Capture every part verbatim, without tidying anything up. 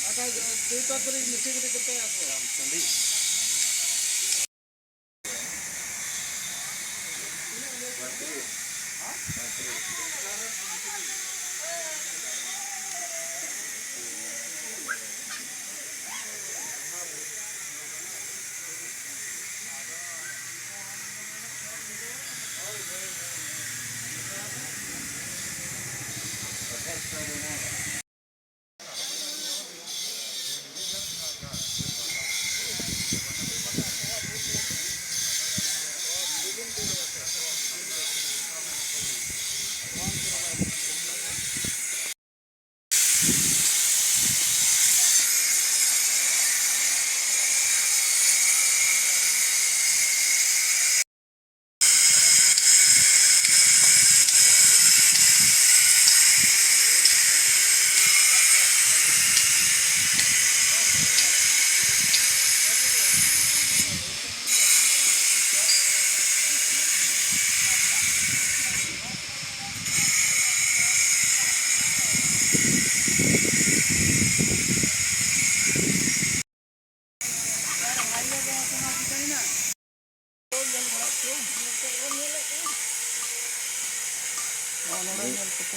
ᱟᱪᱪᱷᱟ, ᱫᱩᱭ ᱯᱟᱸᱪ ᱛᱟᱹᱨᱤᱠᱷ ᱢᱤᱴᱤᱝ ᱨᱮ ᱠᱟᱛᱮ ᱟᱠᱚ᱾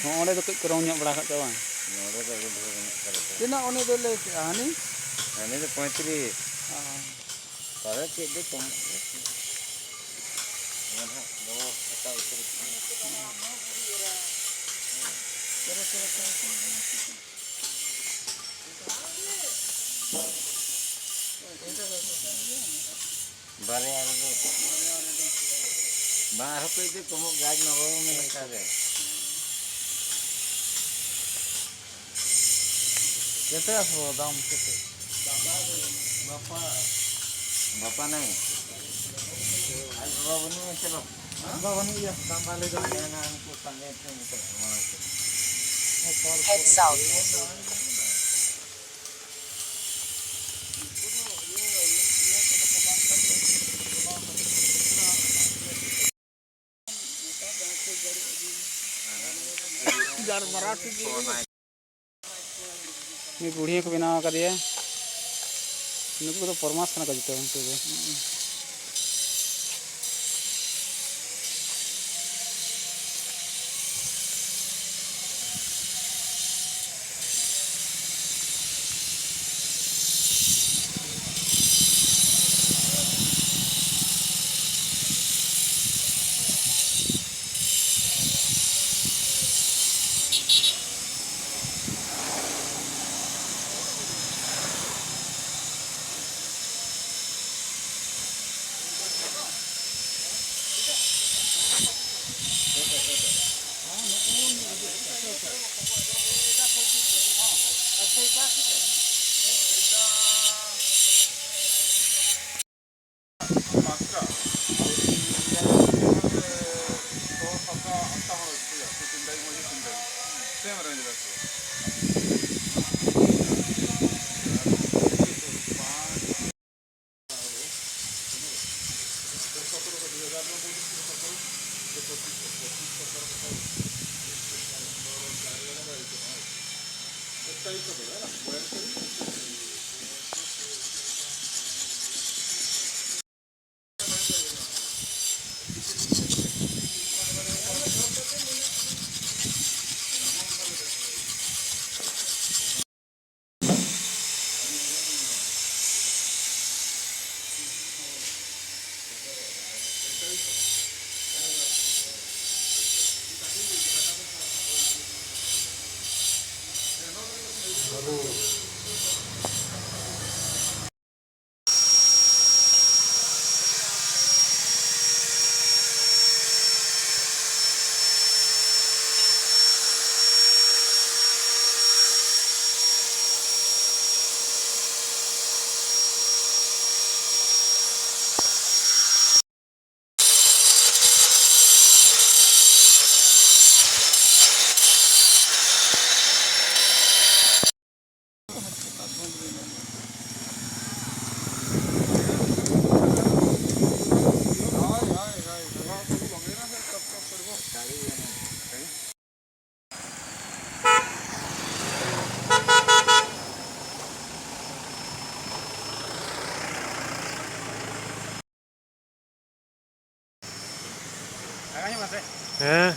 ᱦᱚᱸ, ᱚᱸᱰᱮ ᱫᱚ ᱠᱟᱹᱡ ᱠᱚ ᱨᱚᱝ ᱧᱚᱜ ᱵᱟᱲᱟ ᱠᱟᱜ ᱛᱟᱭᱟ ᱵᱟᱝ? ᱱᱚᱰᱮ ᱫᱚ ᱟᱹᱰᱤ ᱰᱷᱮᱨ ᱢᱮᱱᱟᱜ ᱠᱟᱫᱟ ᱛᱚ᱾ ᱛᱤᱱᱟᱹᱜ ᱩᱱᱤ ᱫᱚᱭ ᱞᱟᱹᱭ ᱠᱮᱜᱼᱟ, ᱦᱟᱹᱱᱤ? ᱦᱟᱹᱱᱤ ᱫᱚ ᱯᱚᱸᱭᱛᱨᱤᱥ᱾ ᱦᱚᱸ᱾ ᱯᱟᱞᱮ ᱪᱮᱫ ᱫᱚ ᱠᱚᱢᱚᱜ ᱜᱮᱭᱟ᱾ ᱚᱱᱟ ᱱᱟᱦᱟᱜ ᱫᱚ ᱦᱟᱛᱟᱣ ᱩᱛᱟᱹᱨ ᱠᱟᱱᱟ᱾ ᱵᱟᱨᱭᱟ ᱨᱮᱫᱚ᱾ ᱵᱟᱝ, ᱟᱨᱦᱚᱸ ᱠᱟᱹᱡ ᱫᱚ ᱠᱚᱢᱚᱜ ᱜᱮᱭᱟ, ᱟᱡ ᱢᱟ ᱵᱟᱵᱟ ᱢᱮᱱ ᱠᱟᱫᱮ᱾ ᱡᱮᱛᱮ ᱟᱥᱚ ᱫᱟᱢ ᱠᱚᱛᱮ᱾ ᱵᱟᱯᱟ᱾ ᱵᱟᱯᱟ ᱱᱟᱭ᱾ ᱟᱡ ᱵᱟᱵᱟ ᱵᱟᱹᱱᱩᱜ ᱢᱮᱱᱛᱮ ᱵᱟᱯᱟ᱾ ᱵᱟᱵᱟ ᱵᱟᱹᱱᱩᱜ ᱜᱮᱭᱟ, ᱵᱟᱝ ᱵᱟᱞᱮ ᱡᱚᱢ ᱜᱮᱭᱟ᱾ ᱦᱮᱸ, ᱩᱱᱠᱩ ᱥᱟᱸᱜᱮ ᱴᱷᱮᱱ ᱠᱚ ᱮᱢᱟ ᱠᱚ᱾ Head south. ᱢᱤᱫ ᱵᱩᱲᱦᱤ ᱦᱚᱸᱠᱚ ᱵᱮᱱᱟᱣ ᱟᱠᱟᱫᱮᱭᱟ᱾ ᱱᱩᱠᱩ ᱫᱚ ᱯᱚᱨᱢᱟᱥ ᱠᱟᱱᱟ ᱠᱚ ᱡᱚᱛᱚ, ᱱᱩᱠᱩ ᱫᱚ᱾ ᱦᱮᱸ,